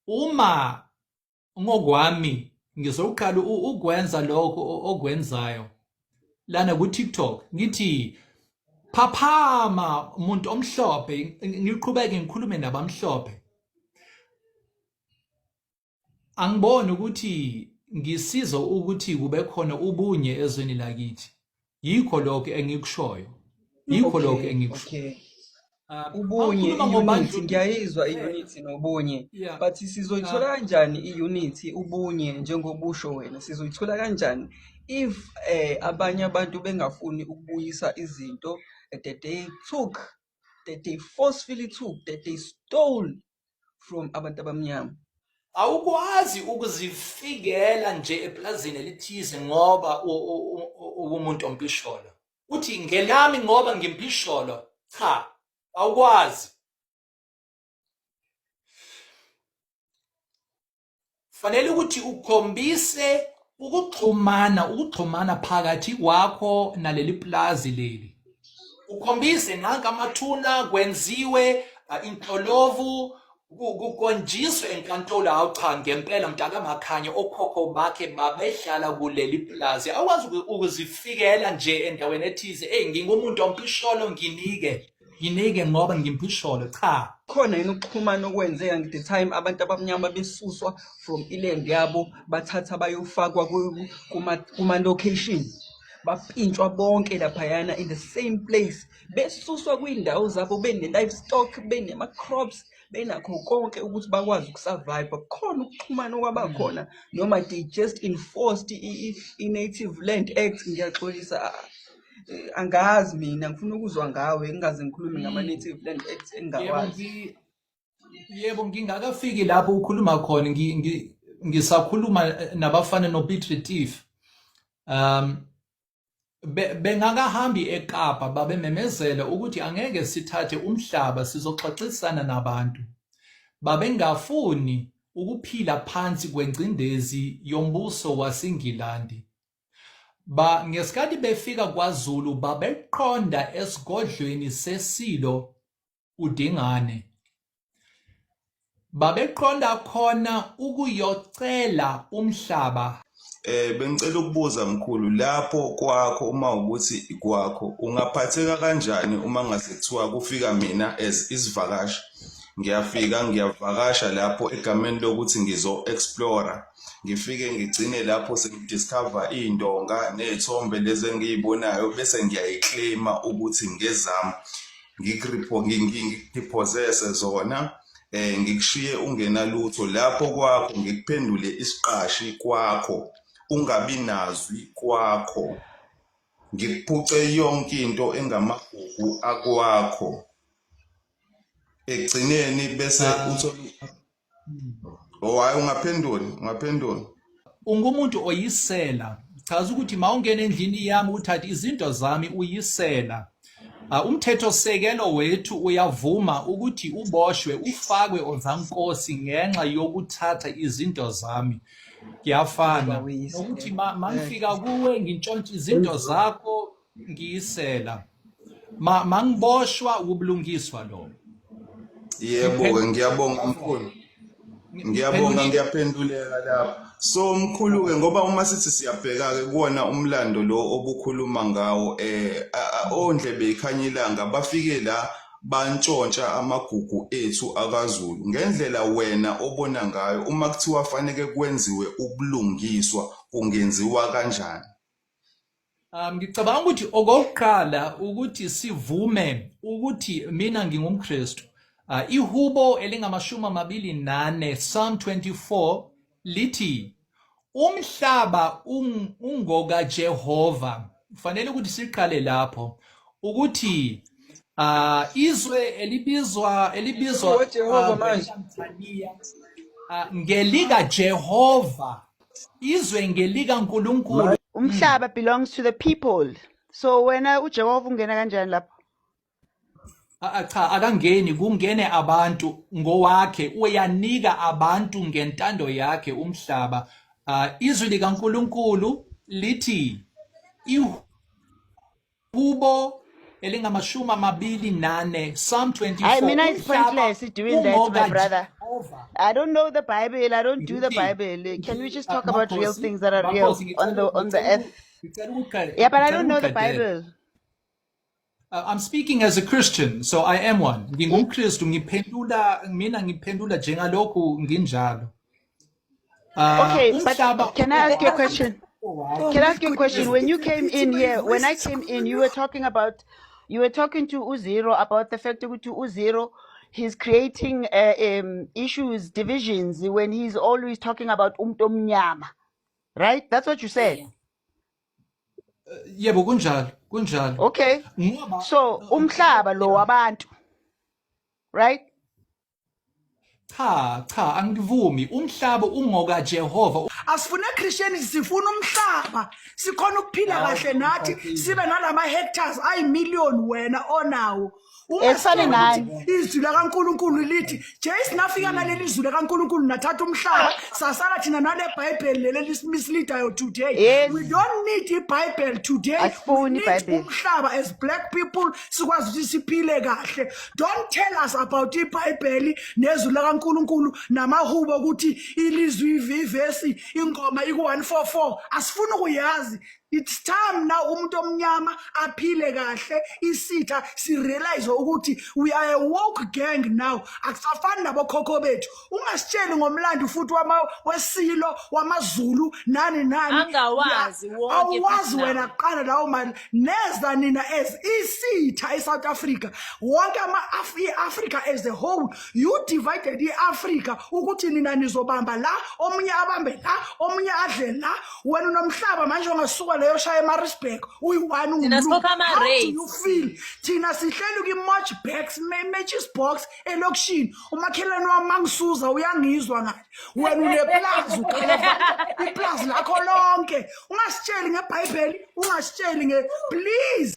Uma ngokwami ngizoqala ukwenza lokho okwenzayo lana ku TikTok, ngithi phaphama umuntu omhlophe, ngiqhubeke ngikhulume nabamhlophe. Angiboni ukuthi ngisiza ukuthi kube khona ubunye ezweni lakithi. Yikho lokho engikushoyo, yikho lokho engikushoyo. Ubunye, i-unity, ngiyayizwa i-unity nobunye, but sizoyithola kanjani i-unity, ubunye, njengobusho wena? Sizoyithola kanjani if abanye abantu bengafuni ukubuyisa izinto that they took, that they forcefully took, that they stole from abantu abamnyama? Awukwazi ukuzifikela nje eplazini elithize ngoba uwumuntu ompisholo, uthi ngelami ngoba ngimpisholo. Cha, awukwazi. Fanele ukuthi ukhombise ukuxhumana, ukuxhumana phakathi kwakho naleli plazi leli, ukhombise nanka amathuna kwenziwe inhlolovu, kukonjiswe enkantolo. Hawu cha, ngempela mntaka Makhanya okhokho bakhe babehlala kuleli plazi. Awukwazi ukuzifikela nje endaweni ethize, eyi ngingumuntu ompisholo, nginike, nginike ngoba ngimpisholo. Cha. Khona yini ukuxhumana okwenzeka the time abantu abamnyama besuswa from iland yabo, bathatha bayofakwa kuma-location, bapintshwa bonke laphayana in the same place, besuswa kwiy'ndawo zabo bene-livestock, benema-crops, benakho konke ukuthi bakwazi ukusurvive? Kukhona ukuxhumana okwaba khona noma they just enforced i-Native Land Act? Ngiyaxolisa, angazi mina, ngifuna ukuzwa ngawe, ngingaze ngikhulume ngama-Native Land Act engingawazi. Yebo, ngingakafiki lapho ukhuluma khona, ngisakhuluma nabafana noPiet Retief. Bengakahambi eKapa, babememezela ukuthi angeke sithathe umhlaba, sizoxoxisana nabantu. Babengafuni ukuphila phansi kwengcindezi yombuso waseNgilandi. Ba ngesikhathi befika kwaZulu babeqonda esigodlweni seSilo uDingane. Babeqonda khona ukuyocela umhlaba. Bengicela ukubuza mkhulu, lapho kwakho, uma ukuthi kwakho, ungaphatheka kanjani uma ngase kuthiwa kufika mina as isivakashi, ngiyafika ngiyavakasha lapho egameni lokuthi ngizo-explore, ngifike ngigcine lapho sengidiscover iy'ndonga ney'thombe lezi engiyibonayo, bese ngiyayiclaima ukuthi ngezami, ngikurepossesse zona, ngikushiye ungenalutho lapho kwakho, ngikuphendule isiqashi kwakho, ungabi nazwi kwakho, ngikuphuce yonke into engamagugu akwakho, ekugcineni bese uthola? Oh hayi, ungaphenduli, ungaphenduli. Ungumuntu oyisela. Chaza ukuthi mawungena endlini yami uthathe izinto zami, uyisela. Umthetho sekelo wethu uyavuma ukuthi uboshwe, ufakwe ozankosi ngenxa yokuthatha izinto zami. Kuyafana nokuthi mangifika kuwe ngintshontsha izinto zakho, ngiyisela. Ma mangiboshwa ubulungiswa lo. Yebo-ke, ngiyabonga mkhulu. Ngiyabonga, ngiyaphenduleka lapho. So mkhulu-ke, ngoba uma sithi siyabheka-ke kuwona umlando lo obukhuluma ngawo, ondlebe ikhanya ilanga bafike la bantshontsha amagugu ethu akaZulu. Ngendlela wena obona ngayo, uma kuthiwa faneke kwenziwe ubulungiswa, kungenziwa kanjani? Ngicabanga ukuthi okokuqala ukuthi sivume ukuthi mina ngingumKristu. Ihubo elingamashumi 24, Psalm 24, lithi umhlaba ungoka Jehova. Kufanele ukuthi siqale lapho ukuthi izwe elibizwa Jehova manje. Ngelika Jehova, izwe ngelika nkulunkulu. Umhlaba belongs to the people. So wena uJehova ungena kanjani lapho? Ah, cha, akangeni, kungene abantu ngowakhe, uyanika abantu ngentando yakhe umhlaba. Izwi likaNkuluNkulu lithi, ihubo elingamashumi 24, Psalm 24. Hayi mina, it's pointless doing that, my brother. Jehova I don't know the Bible. I don't do the ngithi Bible. Can we just ah, talk about real Makhosi, things that are real Makhosi on ngicela the on the ngicela earth? ngicela ukuqe- Yeah, but I ngicela don't know the ukuqedela. Bible. I'm speaking as a Christian, so I am one. NgingumKristu, ngiphendula mina ngiphendula njengalokhu nginjalo. Okay, but Umhlaba can I ask you a question? Oh Can I my ask you a question? goodness, When you it's a came pity in my here, when voice I is came gone. in, you were talking about, you were talking to Uzero about the fact that Uzero, he's creating issues, divisions when he's always talking about umtomnyama, right? That's what you said. Yeah. Yebo kunjalo, kunjalo. Okay. Ngoba So umhlaba lo wabantu, right? cha cha angivumi umhlaba ungoka Jehova. Asifune Christianity, sifuna umhlaba, sikhona ukuphila Hawu, kahle nathi, ucacile. sibe nalama hectares ayimillion wena onawo. Esifane Ungasitsheli ukuthi nani? izwi lakaNkulunkulu lithi Jesu nafika naleli zwi lakaNkulunkulu nathatha umhlaba, sasala thina nale Bible leli lisimisleadayo today. Yes. We don't need iBible today, we Asifuni need iBhayibheli. umhlaba as black people, sikwazi ukuthi siphile kahle. Don't tell us about iBhayibheli nezwi lakaNkulunkulu namahubo ukuthi ilizwi ivesi ingoma iku-144, asifuni ukuyazi. It's time now umuntu omnyama aphile kahle, isitha sirealize ukuthi we are a woke gang now, akusafani nabokhokho bethu. Ungasitsheli ngomlando futhi wesilo wamaZulu nani nani. Angawazi wonke futhi Awazi nawo. wena kuqala lawo mali neza nina as isitha eSouth Africa wonke ama-Africa as a whole. You divided i-Africa ukuthi nina nizobamba la, omunye abambe la, omunye adle la. Wena unomhlaba manje ongasuka leyo shaya eMaritzburg uyi-one. Thina ungumlungu. sikhokha How do you ama-rates. feel? Thina sihleli kwi-match backs, matches box elokishini, umakhelwane wami mangisuza uyangizwa ngale. Wena uneplazi, ukhava iplazi lakho lonke. Ungasitsheli ngebhayibheli, ungasitsheli nge, please.